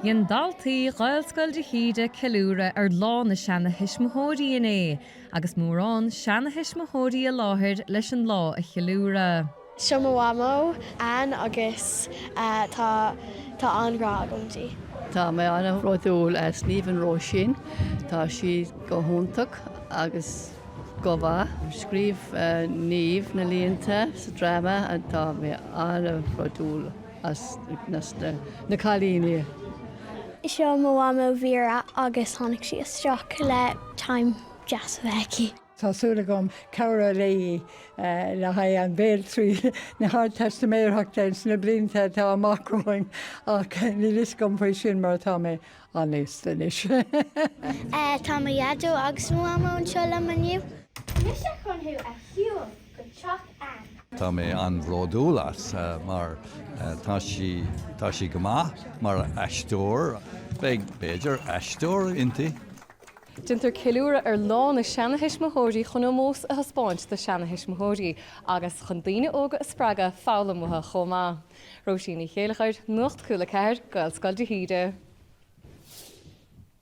Dhein daltaí Ghaelscoil de hÍde ceiliúradh ar Lá na Seanathuismitheoirí inné agus mórán seanathuismitheoirí i láthair leis an lá a cheiliúradh. Seo mo mhamó, Ann, agus tá tá an-ghrá agam di. Tá mé an-bhródúil as Niamh and Róisín. Tá siad go hiontach agus go maith. Scríobh Niamh na línte sa dráma and tá mé an-bhródúil as na cailíní. Seo mo mhamó Vera agus tháinig sí isteach le time deas a bheith aici. Tá súil agam cabhrú léi le haghaidh an bhéaltriail na hArdteistiméireachta ins na blianta atá amach romhainn ach níl fhios agam faoi sin mar tá mé an-aosta anois. Tá mo dhaideo agus mo mhamó anseo liom inniu. Mise chun thú a shiúl go teach Ann. Tá mé an-bhródúil as mar tá sí, tá sí go maith mar aisteoir. Beidh, b'fhéidir, aisteoir inti. Déantar ceiliúradh ar Lá na Seanathuismitheoirí chun ómós a thaispeáint do sheanathuismitheoirí agus chun daoine óga a spreagadh foghlaim uathu chomh maith. Róisín Ní Chéilleachair, Nuacht Cúla 4, Gaelscoil de hÍde.